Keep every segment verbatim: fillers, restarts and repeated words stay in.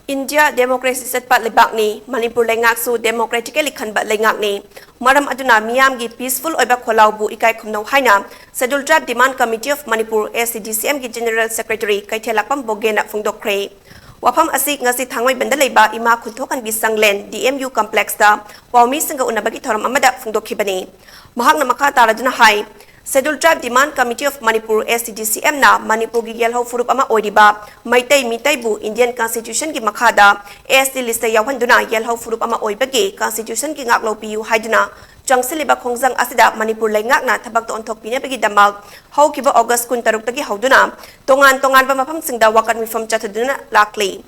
India democracy ꯆꯠꯄ ꯂꯩꯕꯥꯛꯅꯤ꯫ ꯃꯅꯤꯄꯨꯔ ꯂꯩꯉꯥꯛꯁꯨ ꯗꯦꯃꯣꯀ꯭ꯔꯦꯇꯤꯀꯦꯜꯂꯤ ꯈꯟꯕ ꯂꯩꯉꯥꯛꯅꯤ꯫ ꯃꯔꯝ ꯑꯗꯨꯅ ꯃꯤꯌꯥꯝꯒꯤ ꯄꯤꯁꯐꯨꯜ ꯑꯣꯏꯕ ꯈꯣꯜꯂꯥꯎꯕꯨ ꯏꯀꯥꯏ ꯈꯨꯝꯅꯧ ꯍꯥꯏꯅ Scheduled Tribe Demand Committee of Manipur, S T D C M, ꯒꯤ ꯖꯦꯅꯦꯔꯦꯜ ꯁꯦꯀ꯭ꯔꯦꯇꯔꯤ ꯀꯩꯊꯦꯜꯂꯥꯛꯄꯝ ꯕꯣꯒꯦꯅ ꯐꯣꯡꯗꯣꯛꯈ꯭ꯔꯦ꯫ ꯋꯥꯐꯝ ꯑꯁꯤ ꯉꯁꯤ ꯊꯥꯡꯃꯩꯕꯟꯗ ꯂꯩꯕ ꯏꯃꯥ ꯈꯨꯟꯊꯣꯛꯍꯟꯕꯤ ꯁꯪꯂꯦꯟ, D M U complexꯇ ꯄꯥꯎꯃꯤꯁꯤꯡꯒ ꯎꯅꯕꯒꯤ ꯊꯧꯔꯝ ꯑꯃꯗ ꯐꯣꯡꯗꯣꯛꯈꯤꯕꯅꯤ꯫ ꯃꯍꯥꯛꯅ ꯃꯈꯥ ꯇꯥꯔꯗꯨꯅ ꯍꯥꯏ, Scheduled Tribe Demand Committee of Manipur, S T D C Mꯅ ꯃꯅꯤꯄꯨꯔꯒꯤ ꯌꯦꯜꯍꯧ ꯐꯨꯔꯨꯞ ꯑꯃ ꯑꯣꯏꯔꯤꯕ ꯃꯩꯇꯩ ꯃꯤꯇꯩꯕꯨ Indian Constitutionꯒꯤ ꯃꯈꯥꯗ S T listꯇ ꯌꯥꯎꯍꯟꯗꯨꯅ ꯌꯦꯜꯍꯧ ꯐꯨꯔꯨꯞ ꯑꯃ ꯑꯣꯏꯕꯒꯤ Constitutionꯒꯤ ꯉꯥꯛꯂꯧ ꯄꯤꯌꯨ ꯍꯥꯏꯗꯨꯅ ꯆꯪꯁꯤꯜꯂꯤꯕ ꯈꯣꯡꯖꯪ ꯑꯁꯤꯗ ꯃꯅꯤꯄꯨꯔ ꯂꯩꯉꯥꯛꯅ ꯊꯕꯛꯇ ꯑꯣꯟꯊꯣꯛꯄꯤꯅꯕꯒꯤꯗꯃꯛ ꯍꯧꯈꯤꯕ August ꯀꯨꯟꯇꯔꯨꯛꯇꯒꯤ ꯍꯧꯗꯨꯅ ꯇꯣꯉꯥꯟ ꯇꯣꯉꯥꯟꯕ ꯃꯐꯝꯁꯤꯡꯗ ꯋꯥꯀꯠ ꯃꯤꯐꯝ ꯆꯠꯊꯗꯨꯅ ꯂꯥꯛꯂꯤ꯫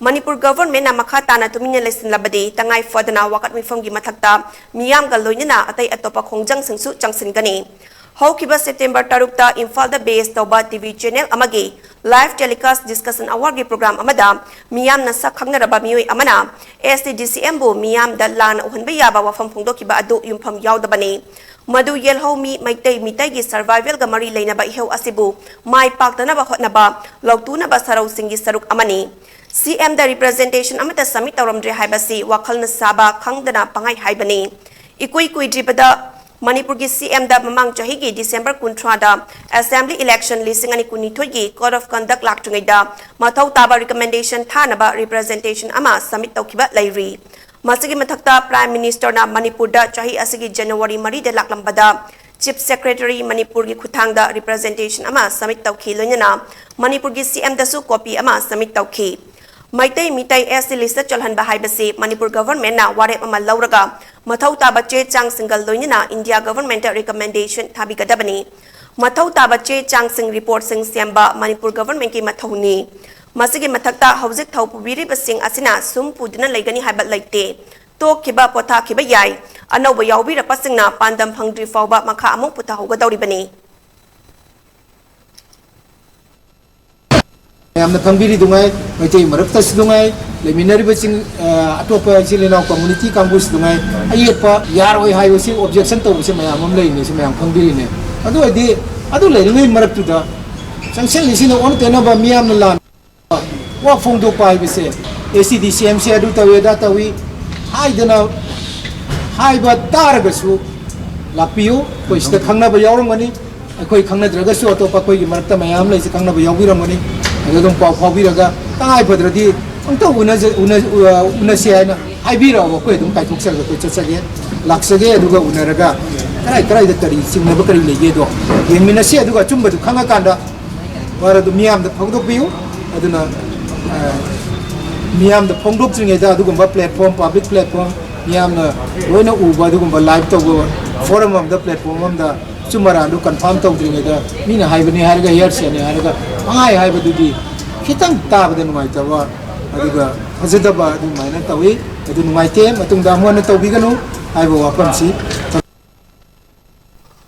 ꯃꯅꯤꯄꯨꯔ ꯒꯚꯔꯟꯃꯦꯟꯠꯅ ꯃꯈꯥ ꯇꯥꯅ ꯇꯨꯃꯤꯟꯅ ꯂꯩꯁꯤꯜꯂꯕꯗꯤ ꯇꯉꯥꯏ ꯐꯗꯅ ꯋꯥꯀꯠ ꯃꯤꯐꯝꯒꯤ ꯃꯊꯛꯇ ꯃꯤꯌꯥꯝꯒ ꯂꯣꯏꯅꯅ ꯑꯇꯩ ꯑꯇꯣꯞꯄ ꯈꯣꯡꯖꯪꯁꯤꯡꯁꯨ ꯆꯪꯁꯤꯟꯒꯅꯤ꯫ ꯍꯧꯈꯤꯕ ꯁꯦꯞꯇꯦꯝꯕꯔ ꯇꯔꯨꯛꯇ ꯏꯝꯐꯥꯜꯗ ꯕꯦꯁ ꯇꯧꯕ ꯇꯤ ꯚꯤ ꯆꯦꯅꯦꯜ ꯑꯃꯒꯤ live telecast discussion hourꯒꯤ ꯄ꯭ꯔꯣꯒ꯭ꯔꯥꯝ ꯑꯃꯗ ꯃꯤꯌꯥꯝꯅ ꯁꯛ ꯈꯪꯅꯔꯕ ꯃꯤꯑꯣꯏ ꯑꯃꯅ S T D C Mꯕꯨ ꯃꯤꯌꯥꯝꯗ ꯂꯥꯟꯅ ꯎꯍꯟꯕ ꯌꯥꯕ ꯋꯥꯐꯝ ꯐꯣꯡꯗꯣꯛꯈꯤꯕ ꯑꯗꯨ ꯌꯨꯝꯐꯝ ꯌꯥꯎꯗꯕꯅꯤ꯫ ꯃꯗꯨ ꯌꯦꯜꯍꯧ ꯃꯤ ꯃꯩꯇꯩ ꯃꯤꯇꯩꯒꯤ survivalꯒ ꯃꯔꯤ ꯂꯩꯅꯕ ꯏꯍꯧ ꯑꯁꯤꯕꯨ ꯃꯥꯏ ꯄꯥꯛꯇꯅꯕ ꯍꯣꯠꯅꯕ ꯂꯧꯇꯨꯅꯕ ꯁꯔꯧꯁꯤꯡꯒꯤ ꯁꯔꯨꯛ ꯑꯃꯅꯤ꯫ C Mꯗ representation ꯑꯃꯠꯇ submit ꯇꯧꯔꯝꯗ꯭ꯔꯦ ꯍꯥꯏꯕꯁꯤ ꯋꯥꯈꯜꯅ ꯁꯥꯕ ꯈꯪꯗꯅ ꯄꯪꯍꯥꯏ ꯍꯥꯏꯕꯅꯤ꯫ ꯏꯀꯨꯏ ꯀꯨꯏꯗ꯭ꯔꯤꯕꯗ ꯃꯅꯤꯄꯨꯔꯒꯤ C Mꯗ ꯃꯃꯥꯡ ꯆꯍꯤꯒꯤ December ꯀꯨꯟꯊ꯭ꯔꯥꯗ Assembly election ꯂꯤꯁꯤꯡ ꯑꯅꯤ ꯀꯨꯟꯅꯤꯊꯣꯏꯒꯤ Code of Conduct ꯂꯥꯛꯇ꯭ꯔꯤꯉꯩꯗ ꯃꯊꯧ ꯇꯥꯕ recommendation ꯊꯥꯅꯕ representation ꯑꯃ submit ꯇꯧꯈꯤꯕ ꯂꯩꯔꯤ꯫ ꯃꯁꯤꯒꯤ ꯃꯊꯛꯇ Prime Ministerꯅ ꯃꯅꯤꯄꯨꯔꯗ ꯆꯍꯤ ꯑꯁꯤꯒꯤ January ꯃꯔꯤꯗ ꯂꯥꯛꯂꯝꯕꯗ Chief Secretary ꯃꯅꯤꯄꯨꯔꯒꯤ ꯈꯨꯠꯊꯥꯡꯗ representation ꯑꯃ submit ꯇꯧꯈꯤ, ꯂꯣꯏꯅꯅ ꯃꯅꯤꯄꯨꯔꯒꯤ C Mꯗꯁꯨ copy ꯑꯃ submit ꯇꯧꯈꯤ꯫ ꯃꯩꯇꯩ ꯃꯤꯇꯩ S T listꯇ ꯆꯜꯍꯟꯕ ꯍꯥꯏꯕꯁꯤ ꯃꯅꯤꯄꯨꯔ ꯒꯚꯔꯟꯃꯦꯟꯠꯅ ꯋꯥꯔꯦꯞ ꯑꯃ ꯂꯧꯔꯒ ꯃꯊꯧ ꯇꯥꯕ ꯆꯦ ꯆꯥꯡꯁꯤꯡꯒ ꯂꯣꯏꯅꯅ ꯏꯟꯗꯤꯌꯥ ꯒꯚꯔꯟꯃꯦꯟꯠꯇ recommendation ꯊꯥꯕꯤꯒꯗꯕꯅꯤ꯫ ꯃꯊꯧ ꯇꯥꯕ ꯆꯦ ꯆꯥꯡꯁꯤꯡ, reportꯁꯤꯡ ꯁꯦꯝꯕ ꯃꯅꯤꯄꯨꯔ ꯒꯚꯔꯟꯃꯦꯟꯠꯀꯤ ꯃꯊꯧꯅꯤ꯫ ꯃꯁꯤꯒꯤ ꯃꯊꯛꯇ ꯍꯧꯖꯤꯛ ꯊꯧ ꯄꯨꯕꯤꯔꯤꯕꯁꯤꯡ ꯑꯁꯤꯅ ꯁꯨꯝ ꯄꯨꯗꯨꯅ ꯂꯩꯒꯅꯤ ꯍꯥꯏꯕ ꯂꯩꯇꯦ꯫ ꯇꯣꯛꯈꯤꯕ, ꯄꯣꯊꯥꯈꯤꯕ ꯌꯥꯏ꯫ ꯑꯅꯧꯕ ꯌꯥꯎꯕꯤꯔꯛꯄꯁꯤꯡꯅ ꯄꯥꯟꯗꯝ ꯐꯪꯗ꯭ꯔꯤ ꯐꯥꯎꯕ ꯃꯈꯥ ꯑꯃꯨꯛ ꯄꯨꯊꯍꯧꯒꯗꯧꯔꯤꯕꯅꯤ꯫ ꯃꯌꯥꯝꯅ ꯈꯪꯕꯤꯔꯤꯗꯨꯉꯥꯏ, ꯃꯩꯇꯩ ꯃꯔꯛꯇꯁꯨ ꯅꯨꯡꯉꯥꯏ, ꯂꯩꯃꯤꯟꯅꯔꯤꯕꯁꯤꯡ, ꯑ, ꯑꯇꯣꯞꯄ ꯏꯆꯤꯜ ꯏꯅꯥꯎ community ꯀꯥꯡꯕꯨꯁꯨ ꯅꯨꯡꯉꯥꯏ, ꯑꯌꯦꯠꯄ ꯌꯥꯔꯣꯏ ꯍꯥꯏꯕꯁꯤ objection ꯇꯧꯕꯁꯦ ꯃꯌꯥꯝ ꯑꯃ ꯂꯩꯔꯤꯅꯦ, ꯁꯤ ꯃꯌꯥꯝ ꯈꯪꯕꯤꯔꯤꯅꯦ꯫ ꯑꯗꯨ ꯑꯣꯏꯔꯗꯤ ꯑꯗꯨ ꯂꯩꯔꯤꯉꯩ ꯃꯔꯛꯇꯨꯗ ꯆꯪꯁꯤꯜꯂꯤꯁꯤꯅ ꯑꯣꯟꯅ ꯇꯩꯅꯕ ꯃꯤꯌꯥꯝꯅ ꯂꯥꯟ ꯋꯥ ꯐꯣꯡꯗꯣꯛꯄ ꯍꯥꯏꯕꯁꯦ ꯑꯦꯁ ꯁꯤ ꯗꯤ ꯁꯤ ꯑꯦꯝ ꯁꯤ ꯑꯗꯨ ꯇꯧꯏ, ꯑꯗꯥ ꯇꯧꯏ ꯍꯥꯏꯗꯅ ꯍꯥꯏꯕ ꯇꯥꯔꯒꯁꯨ ꯂꯥꯛꯄꯤꯌꯨ꯫ ꯑꯩꯈꯣꯏ ꯁꯤꯗ ꯈꯪꯅꯕ ꯌꯥꯎꯔꯝꯒꯅꯤ, ꯑꯩꯈꯣꯏ ꯈꯪꯅꯗ꯭ꯔꯒꯁꯨ ꯑꯇꯣꯞꯄ ꯑꯩꯈꯣꯏꯒꯤ ꯃꯔꯛꯇ ꯃꯌꯥꯝ ꯂꯩꯁꯦ, ꯈꯪꯅꯕ ꯌꯥꯎꯕꯤꯔꯝꯒꯅꯤ꯫ ꯑꯗꯨ ꯑꯗꯨꯝ ꯄꯥꯎ ꯐꯥꯎꯕꯤꯔꯒ ꯇꯉꯥꯏ ꯐꯗ꯭ꯔꯗꯤ ꯑꯝꯇ ꯎꯅꯖ-, ꯎꯅ-, ꯎ-, ꯎꯅꯁꯤ ꯍꯥꯏꯅ ꯍꯥꯏꯕꯤꯔꯛꯑꯣ, ꯑꯩꯈꯣꯏ ꯑꯗꯨꯝ ꯀꯥꯏꯊꯣꯛꯆꯔꯒ ꯑꯩꯈꯣꯏ ꯆꯠꯆꯒꯦ, ꯂꯥꯛꯆꯒꯦ꯫ ꯑꯗꯨꯒ ꯎꯅꯔꯒ ꯀꯗꯥꯏ ꯀꯗꯥꯏꯗ ꯀꯔꯤ ꯆꯤꯡꯅꯕ ꯀꯔꯤ ꯂꯩꯒꯦꯗꯣ ꯌꯦꯡꯃꯤꯟꯅꯁꯤ꯫ ꯑꯗꯨꯒ ꯑꯆꯨꯝꯕꯗꯨ ꯈꯪꯉꯀꯥꯟꯗ ꯋꯥꯔꯣꯜ ꯑꯗꯨ ꯃꯤꯌꯥꯝꯗ ꯐꯣꯡꯗꯣꯛꯄꯤꯌꯨ꯫ ꯑꯗꯨꯅ, ꯑ, ꯃꯤꯌꯥꯝꯗ ꯐꯣꯡꯗꯣꯛꯇ꯭ꯔꯤꯉꯩꯗ ꯑꯗꯨꯒꯨꯝꯕ platform, public platform, ꯃꯤꯌꯥꯝꯅ ꯂꯣꯏꯅ ꯎꯕ ꯑꯗꯨꯒꯨꯝꯕ live ꯇꯧꯕ forum ꯑꯃꯗ, platform ꯑꯃꯗ ꯑꯆꯨꯝ ꯑꯔꯥꯟꯗꯨ confirm ꯇꯧꯗ꯭ꯔꯤꯉꯩꯗ ꯃꯤꯅ ꯍꯥꯏꯕꯅꯤ ꯍꯥꯏꯔꯒ, hearsayꯅꯤ ꯍꯥꯏꯔꯒ ꯄꯪꯍꯥꯏ ꯍꯥꯏꯕꯗꯨꯗꯤ ꯈꯤꯇꯪ ꯇꯥꯕꯗ ꯅꯨꯡꯉꯥꯏꯇꯕ, ꯑꯗꯨꯒ ꯐꯖꯗꯕ ꯑꯗꯨꯃꯥꯏꯅ ꯇꯧꯏ꯫ ꯑꯗꯨ ꯅꯨꯡꯉꯥꯏꯇꯦ, ꯃꯇꯨꯡꯗ ꯑꯃꯨꯛ ꯍꯟꯅ ꯇꯧꯕꯤꯒꯅꯨ ꯍꯥꯏꯕ ꯋꯥꯐꯝꯁꯤ